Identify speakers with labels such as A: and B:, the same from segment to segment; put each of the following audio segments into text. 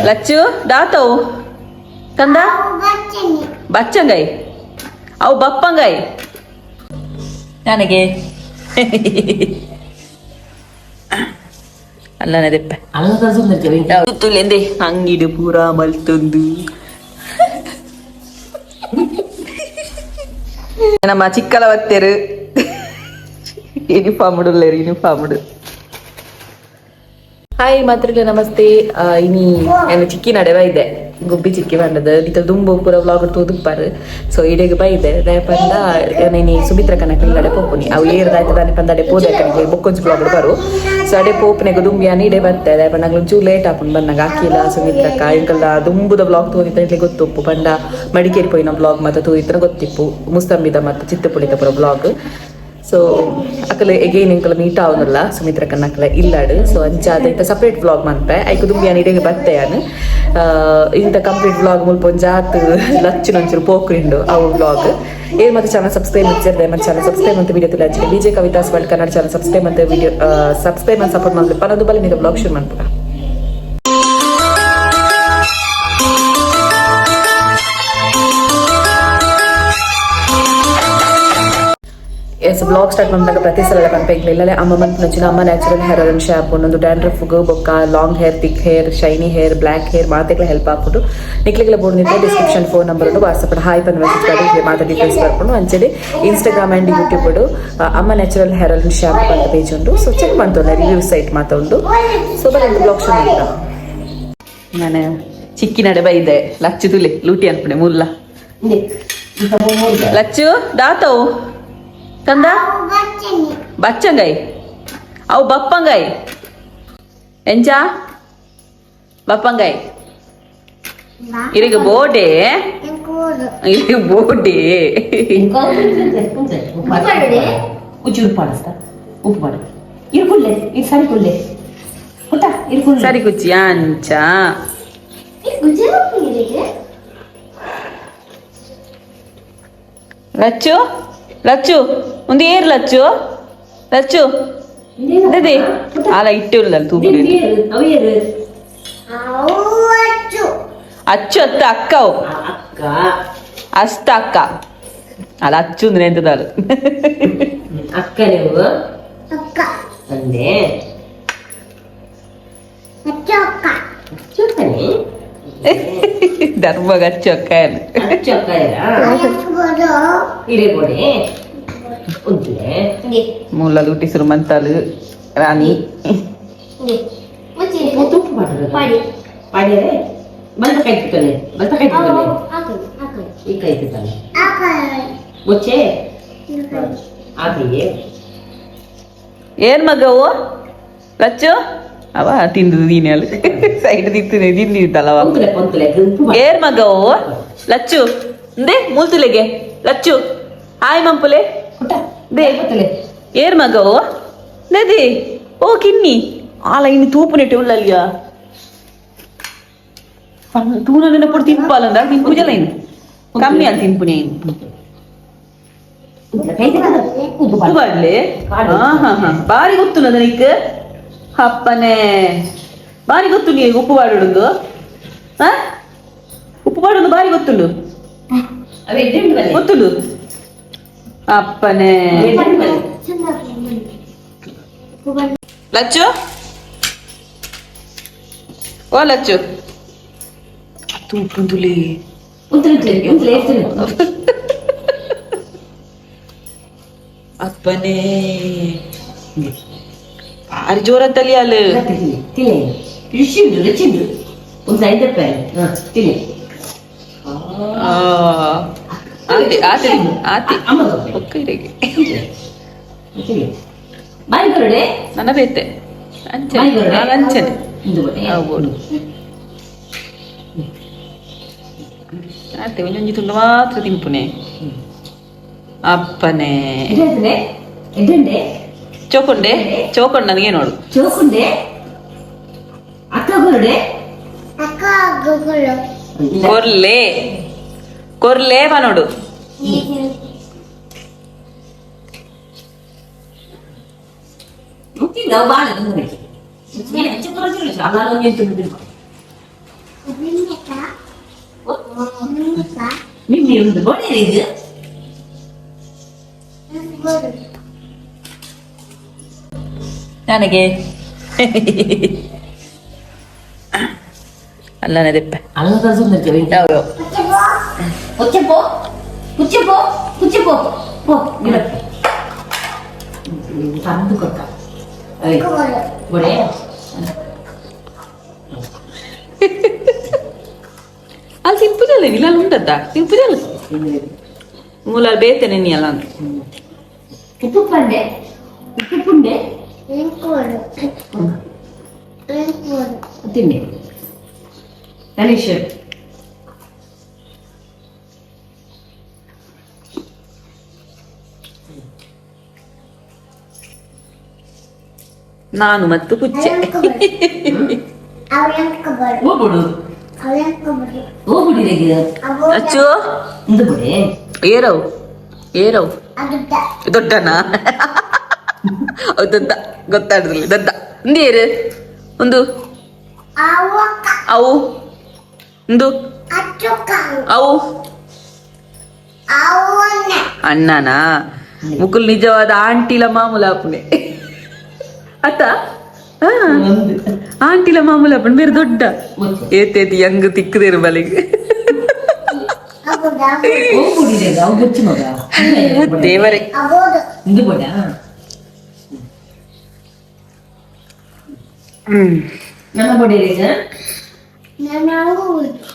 A: ಲಚ್ಚು ದಾತವು ಕಂದ ಬಚ್ಚಂಗಾಯಿ ಅವು ಬಪ್ಪಂಗಾಯಿ ನನಗೆ ಅಲ್ಲನೆ ದೆಪ್ಪೆ ತುಲೆಂದೆ ಅಂಗಿಡು ಪೂರಾ ಮಲ್ತೊಂದು ನಮ್ಮ ಚಿಕ್ಕಲವತ್ತೆರು ಯೂನಿಫಾರ್ಮ್ ಉಳ್ಳೇರು ಯೂನಿಫಾರ್ಮ್. ಹಾಯ್ ಮಾತ್ರಿಲೆ, ನಮಸ್ತೆ. ಇನಿ ಏನು ಚಿಕ್ಕಿ ನಡೆವ ಇದೆ, ಗುಬ್ಬಿ ಚಿಕ್ಕಿ ಬಂದದ. ನಿಕಲ್ ದುಂಬು ಪೂರ ವ್ಲಾಗ್ ತೂದುಪ್ಪಾರು. ಸೊ ಇಡೆಗ್ ಬೈದೆ ದಾಯೆ ಪಂಡ ಇನಿ ಸುಮಿತ್ರ ಕನಕ ಅಡೆ ಪೋಪುನಿ. ಅವು ಏರ್ದಾಯ್ತು ದಾನೆ ಪಂದ ಅಡೆ ಪೋದೆ ಕನಿಗೆ ಬೊಕ್ಕೊಂಜಿ ವ್ಲಾಗ್ ಬರು. ಸೊ ಅಡೆ ಪೋಪುನೆಗ್ ದುಂಬಿಯಾನಿ ಇಡೆ ಬತ್ತೆ. ದಾಯೆ ಪಂಡ ಒಂಚೂರು ಲೇಟ್ ಆಪುಂಡು ಬಂದಾಗ. ಅಖಿಲ, ಸುಮಿತ್ರಕ್ಕ ಇಂಕಲ್ಲ ದುಂಬುದ ವ್ಲಾಗ್ ತೂದಿತ್ತ ಇಟ್ಲೆ ಗೊತ್ತುಪ್ಪು. ಪಂಡ ಮಡಿಕೇರಿ ಪೋಯಿನ ವ್ಲಾಗ್ ಮತ್ತೆ ತೂದಿತ್ತನ ಗೊತ್ತಿಪ್ಪು, ಮುಸ್ತಂಬಿದ ಮತ್ತು ಚಿತ್ತಪುಳಿತ ಪುರ ವ್ಲಾಗ್. ಸೊ ಅಕಲೆ ಎಗೈನ್ ಎಂಕಲ ಮೀಟ್ ಆವನಲ್ಲ ಸುಮಿತ್ರ ಕನ್ನಕಲ ಇಲ್ಲಾಡು. ಸೊ ಅಂಚಾದ ಇಂತ ಸಪ್ರೇಟ್ ವ್ಲಾಗ್ ಮನ್ಪೆ. ಐಕು ದುಂಬಿಯಾನ ಇಡೆಗೆ ಬತ್ತೆ ಯಾನು. ಇಂತ ಕಂಪ್ಲೀಟ್ ವ್ಲಾಗ್ ಮುಲ್ಪ ಒಂಜಾತ್ ಲಚ್ಚಿನ ಒಂಚೂರು ಪೋಕ್ರಿಂಡು ಅವು ವ್ಲಾಗ್. ಏನ್ ಮತ್ತೆ ಚಾನಲ್ ಸಬ್ಸ್ಕ್ರೈಬ್ ಮಾಡ್ತಿರ್ದೆ ಮತ್ತೆ ಚಾನಲ್ ಸಬ್ಸ್ಕ್ರೈಬ್ ಅಂತ ವಿಡಿಯೋ ತುಲೆ. Vijay Kavitha's world Kannada channel subscribe ಅಂತ ವಿಡಿಯೋ ಸಬ್ಸ್ಕ್ರೈಬ್ ಅಂತ ಸಪೋರ್ಟ್ ಮಾಡ್ಲಿ. ಪನದು ಬಲಿ ನೀವು ವ್ಲಾಗ್ ಶುರು ಮಾಡ್ಬೋದ. ಎಸ್, ವ್ಲಾಗ್ ಸ್ಟಾರ್ಟ್ ಮಾಡಿದಾಗ ಪ್ರತಿ ಸಲ ಪನ್ಪೆಂಕ್ಲ ಇಲ್ಲಲೆ ಅಮ್ಮ ಮನ್ಪುನಂಚಿನ ಅಮ್ಮ ನ್ಯಾಚುರಲ್ ಹೇರ್ ಆಯಿಲ್ ಶಾಂಪೂ. ಒಂದು ಡ್ಯಾಂಡ್ರಫ್ ಬೊಕ್ಕ long hair, thick hair, shiny hair, black hair ಮಾತೆಗ್ಲ help ಆಪುಂಡು. ನಿಕ್ಲೆಗ್ಲ ಬೋರ್ಡ್ ಡಿಸ್ಕ್ರಿಪ್ಷನ್ ಫೋನ್ ನಂಬರ್ ಉಂಡು. ವಾಟ್ಸಪ್ ಹಾಯ್ ಪಂದ್ ಮೆಸೇಜ್ ಮಾಡಿ ಮಾತ ಡೀಟೇಲ್ಸ್ ಬರ್ಕೊಂಡು. ಅಂಚನೆ ಇನ್ಸ್ಟಾಗ್ರಾಮ್ ಅಂಡ್ ಯೂಟ್ಯೂಬ್ ಅಮ್ಮ ನ್ಯಾಚುರಲ್ ಹೇರ್ ಆಯಿಲ್ ಶಾಂಪೂ ಅಂತ ಪೇಜ್ ಉಂಡು. ಸೊ ಚೆಕ್ ಮಾಡ್ತೋಲ್ಲ, ರಿವ್ಯೂ ಸೈಟ್ ಮಾತ ಉಂಡು. ಸೊ ಬರೀ ವ್ಲಾಗ್ ಶುರು ಮಾಡ್ತಾ. ನಾನು ಚಿಕ್ಕಿ ನಡೆ ಬೈದೆ. ಲಚ್ಚು ತುಲೆ ಲೂಟಿ ಅನ್ಪಣೆ ಮುಲ್ಲ. ಲಚ್ಚು ದಾತವು ಕಂದ ಬಚ್ಚಂಗಾಯಿ ಅವು ಬಪ್ಪಂಗಾಯಿ ಎಂಚ ಬಪ್ಪಂಗಾಯಿ ಇರಿಗೆ ಬೋಡೆ ಇರಿಗೆ ಬೋಡೆ.
B: ಉಚ್ಚಿ ಉಪ್ಪು ಪಾಡಿಸ್ತ ಉಪ್ಪು ಪಾಡು ಇರ್ಕುಲ್ಲೆ ಇದು ಸರಿ ಕುಲ್ಲೆ ಪುಟ್ಟ ಇರ್ಕುಲ್ಲೆ.
A: ಸರಿ ಕುಚ್ಚಿ ಅಂಚ. ಲಚ್ಚು ಲಚ್ಚು ಒಂದು ಏರ್ ಲಚ್ಚು ಲಚ್ಚು ಅದೇ ಅಲ್ಲ ಇಟ್ಟಿಲ್ಲ ತೂಪು.
B: ಅವು ಏರು?
A: ಅಚ್ಚು ಅತ್ತ ಅಕ್ಕವು.
B: ಅಕ್ಕ.
A: ಅಷ್ಟ ಅಕ್ಕ ಅಲ್ಲ, ಅಚ್ಚು ಅಂದ್ರೆ ಎಂತದಾಳು?
B: ಅಕ್ಕ ನೀವು ಅಂದೆ ಅಚ್ಚಕ್ಕನೇ.
A: ಧರ್ಮಗ ಅಚ್ಚು ಅಕ್ಕ ಏನು?
B: ಅಚ್ಚು ಅಕ್ಕ ಇರೇ ಕೊಡೆ ಉಂಟುಲೆ.
A: ಮೂಲ ಲೂಟಿಸರು ಮಂತಾಲು ರಾಣಿ.
B: ಉಪ್ಪು ಪಾಡು ಪಾಡ್ಯರೆ ಬಲ್ತ ಕೈ ತುತ್ತಲೆ ಬಲ್ತ ಕೈ ತುತ್ತಲೆ ಈ ಕೈ ತುತ್ತಲೆ ಬೊಚ್ಚೆ ಆಕೆಯೇ.
A: ಏನ್ ಮಗವು ಲಚ್ಚು ಅವ ತಿಂದು ದೀನಿ ಸೈಡ್ ತಿಂತು ತಿಂದಿತ್ತಲ್ಲವ.
B: ಪೊಂತುಲೆ ಪೊಂತುಲೆ ಉಪ್ಪು ಪಾಡು.
A: ಏರ್ ಮಗವು ಲಚ್ಚು ಇಂದೆ ಮೂಲ್ತುಲೆಗೆ ಲಚ್ಚು ಹಾಯ್ ಮಂಪುಲೆ.
B: ಪುಟ್ಟ
A: they.
B: ಪೊತ್ತಲೆ.
A: ಏರ್ ಮಗವು ನದಿ ಓ ಕಿನ್ನಿ ಆಲ ಇನ್ನು ತೂಪುನೆಟ್ಟೆ ಉಳ್ಳಲ್ಯ ತೂನ ನೆನಪುಡು ತಿನ್ಪಾಲಂದ ತಿನ್ಪುಜಲ ಇನ್ನು ಕಮ್ಮಿ ಅಲ್ಲಿ ತಿನ್ಪುನೆ ಇನ್ನು.
B: ಕೈ ಉಪ್ಪು
A: ಉಪ್ಪು
B: ಪಾಡು.
A: ಬಾಡ್ಲೆ. ಹಾ ಹಾ ಹಾ ಬಾರಿ ಗೊತ್ತುನದ ನಿಕ್ ಅಪ್ಪನೇ ಬಾರಿ ಗೊತ್ತು ನೀ ಉಪ್ಪು ಬಾಡುಂದು. ಹಾ, ಉಪ್ಪು ಬಾಡುಂದು ಬಾರಿ ಗೊತ್ತುಂಡು.
B: ಅವೇ ಎಡ್ಡೆ ಬಲ್ಲೆ.
A: ಗೊತ್ತುಂಡು ಅಪ್ಪನೇ.
B: ಎಡ್ಡೆ ಬಲ್ಲೆ.
A: ಲಚ್ಚು ಓ ಲಚ್ಚು ತೂಪುಂದುಲಿ.
B: ಉಂತುಲೆ ಉಂತುಲೆ ಉಂತುಲೆ ಎತ್ತುಲೆ.
A: ಅಪ್ಪನೇ ಭಾರಿ ಜೋರಂತಲ್ಲಿ ಅಲ್ಲಿ.
B: ತಿಳಿ ತಿಳಿ ರುಚಿ ಉಂಟು ರುಚಿ ಉಂಟು ಒಂದು ಐದಪ್ಪ ಹಾ ತಿಳಿ.
A: ಆತಿ ಆತಿ ಆತಿ.
B: ಅಮ್ಮ.
A: ಒಕ್ಕ ಇರೆಗೆ.
B: ತಿಳಿ ಬಾಯಿ ಬರಡೆ.
A: ನನ್ನ ಬೇತೆ ಅಂಚನೆ.
B: ಬಾಯಿ ಬರಡೆ.
A: ನಾನು ಅಂಚನೆ.
B: ಇಂದು ಬಟ್ಟೆ.
A: ಆಗ್ಬೋದು ಆತೆ ಒಂಜೊಂಜಿ ತುಂಡು ಮಾತ್ರ ತಿಂಪುನೆ ಅಪ್ಪನೇ.
B: ಎಡ್ಡೆ ಎಡ್ಡೆ.
A: ಚೋಕೊಂಡೆ ಚೋಕೊಂಡೆ ನನಗೆ ನೋಡು.
B: ಚೋಕುಂಡೆ ಅಕ್ಕ ಕೊರಡೆ.
A: ಕೊರ್ಲೆ ಕೊರ್ಲೆ ಬಾ ನೋಡು.
B: ನಾವು ಬಾಳ. ಮಿಮ್ಮಿ ಒಂದು ಬೋಡೆ ಇದು.
A: ನನಗೆ ಅಲ್ಲನೆ ದೆಪ್ಪೆ.
B: ಅಲ್ಲದ ಸುಂದರ.
A: ಯಾವ್ದು?
B: ಪುಚ್ಚೆ ಪೋ, ಪುಚ್ಚೆ ಪೋ, ಪುಚ್ಚೆ ಪೋ, ಪೋ ಗಿಡ ತಂದು ಕೊಟ್ಟ ಬೋಡೆ.
A: ಅಲ್ಲಿ ತಿನ್ಪುಜಲ್ಲ ಇಲ್ಲ, ಅಲ್ಲಿ ಉಂಟದ್ದ ತಿನ್ಪುಜಲ್ಲ ಮೂಲ ಬೇತೇನೆ ನೀ ಅಲ್ಲ ಅಂತ.
B: ಉಪ್ಪು ಪಂಡೆ, ಉಪ್ಪು ಪುಂಡೆ ತಿನ್ನಿ ತನಿಷ್.
A: ನಾನು ಮತ್ತು ಪುಚ್ಚೆ.
B: ಹೋಗ್ಬಿಡು, ಹೋಗ್ಬಿಡಿ.
A: ಅಚ್ಚು.
B: ಇಂದು ಬಿಡಿ.
A: ಏರವು ಏರವು ದೊಡ್ಡನಾ? ಅವು ದೊಡ್ಡ ಗೊತ್ತಾಡುದಿಲ್ಲ, ದೊಡ್ಡ ಒಂದು ಏರು ಒಂದು ಅವು ಒಂದು ಅವು ಅಣ್ಣನಾ ಮುಕುಲ್ ನಿಜವಾದ ಆಂಟಿಲ ಮಾಮೂಲ ಅಪ್ಪನೆ ಅತ್ತ.
B: ಒಂದು
A: ಆಂಟಿಲ ಮಾಮೂಲ ಅಪ್ಪನ ಬೇರೆ ದೊಡ್ಡ.
B: ಮುಚ್ಚೆ.
A: ಏತೇತಿ ಯಂಗ್ ತಿಕ್ಕದೇರು ಬಲಿಗೆ.
B: ಹೋಗ್ಬಿಡಿ, ಅವು ಬುಚ್ಚು ಮಗ.
A: ದೇವರೇ.
B: ಇಂದು ಬೋಡ. ನಮ್ಮ ಬೋಡೆ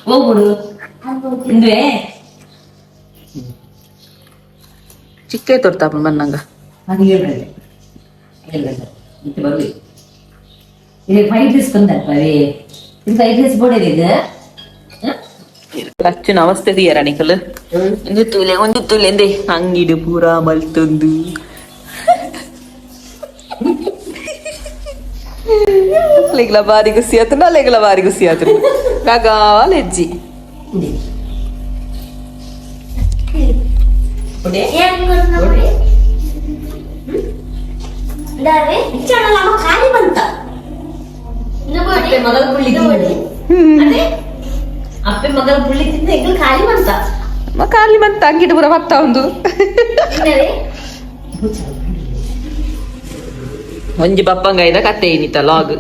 B: ಹೋಗ್ಬಿಡು ಇಂದುವೆ.
A: ಚಿಕ್ಕ ತೊಡ್ತಾಪ ಬನ್ನಂಗ.
B: ಅದು 7 ಗಂಟೆ, 7 ಗಂಟೆ ಮತ್ತೆ ಬರ್ವಿ. ಇದು ಫ್ರೈಡ್ ರೈಸ್ ಬಂದಲ್ಪವೇ, ಇದು ಫ್ರೈಡ್ ರೈಸ್ ಬೋಡೆ ಇದು.
A: ಅಚ್ಚುನ ಅವಸ್ಥೆ ತೀಯರ ನಿಕಲ್. ಒಂದು ತುಲೆ ಒಂದು ತುಲೆ ಎಂದೆ ಅಂಗಿಡು ಪೂರಾ ಮಲ್ತೊಂದು ಅಲೆಗ್ಲ ಬಾರಿ ಖುಷಿ ಆತುಂಡು, ಅಲೆಗ್ಲ ಬಾರಿ ಖುಷಿ ಆತುಂಡು. ಗಗಾಲ ಹೆಜ್ಜಿ.
B: ಬೋಡೆ.
C: ಖಾಲಿ ಬಂತ.
B: ಅಪ್ಪೆ ಮಗಳ ಪುಳ್ಳಿ ತಿಂದು, ಅದೇ ಅಪ್ಪೆ ಮಗಳ ಪುಳ್ಳಿ ತಿಂದು ಎಂಗಲ್ ಖಾಲಿ ಬಂತ.
A: ಖಾಲಿ ಬಂತ ಅಂಗಿಡು ಪೂರ ಬತ್ತ ಒಂದು. ಒಂಜಿ ಬಪ್ಪಂಗಾಯ್ದ ಕತ್ತೆ ಏನಿತ್ತ ಲಾಗ್.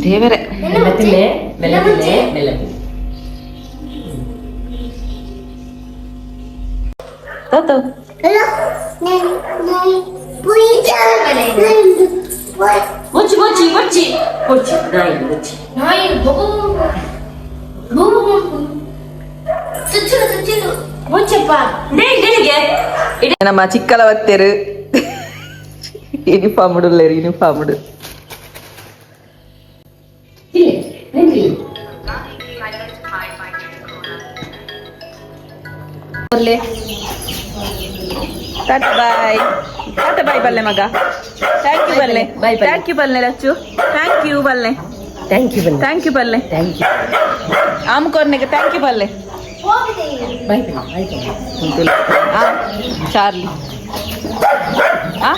A: ದೇವರೇ.
B: ಮೆಲ್ಲ ತಿನ್ನೆ, ಮೆಲ್ಲ ತಿನ್ನೆ, ಮೆಲ್ಲ ತಿನ್ನೆ.
A: ತಾತ.
B: ಬೊಚ್ಚಿ ಬೊಚ್ಚಿ ಬೊಚ್ಚಿ ಬೊಚ್ಚಿ ನಾಯಿ ಬೊಚ್ಚಿ.
C: ನಾಯಿ ಚುಚ್ಚುಲು ಚುಚ್ಚುಲು.
B: ಬೊಚ್ಚಪ್ಪ ಡೆಲಿಗೆ.
A: ನಮ್ಮ ಚಿಕ್ಕಲವತ್ತೆರು ಯೂನಿಫಾರ್ಮ್ ಉಲ್ಲೇರು ಯೂನಿಫಾರ್ಮ್.
B: ಇಲ್ಲಿ ನಿಂತಿಲ್ಲಿ.
A: ಬರ್ಲೆ, ಟಾಟಾ ಬಾಯ್, ಟಾಟಾ ಬಾಯ್ ಬಲ್ಲೆ ಮಗ. Thank you ಬಲ್ಲೆ.
B: Bye, bye.
A: Thank you ಬಲ್ಲೆ ಲಚ್ಚು, thank you ಬಲ್ಲೆ.
B: Thank you ಬನ್ನಿ.
A: Thank you ಬಲ್ಲೆ.
B: Thank you.
A: ಆಮಕೋರ್ನೆಗೆ thank you ಬಲ್ಲೆ.
B: ಬಾಯ್ ಬನ್ನಿ, ಬಾಯ್ ಬನ್ನಿ.
A: ಆ ಚಾರ್ಲಿ ಆ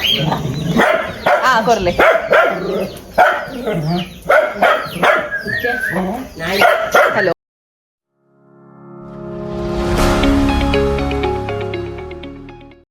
A: ಆ ಕೊರ್ಲೆ.
B: ನಾಯಿ.
A: ಹಲೋ.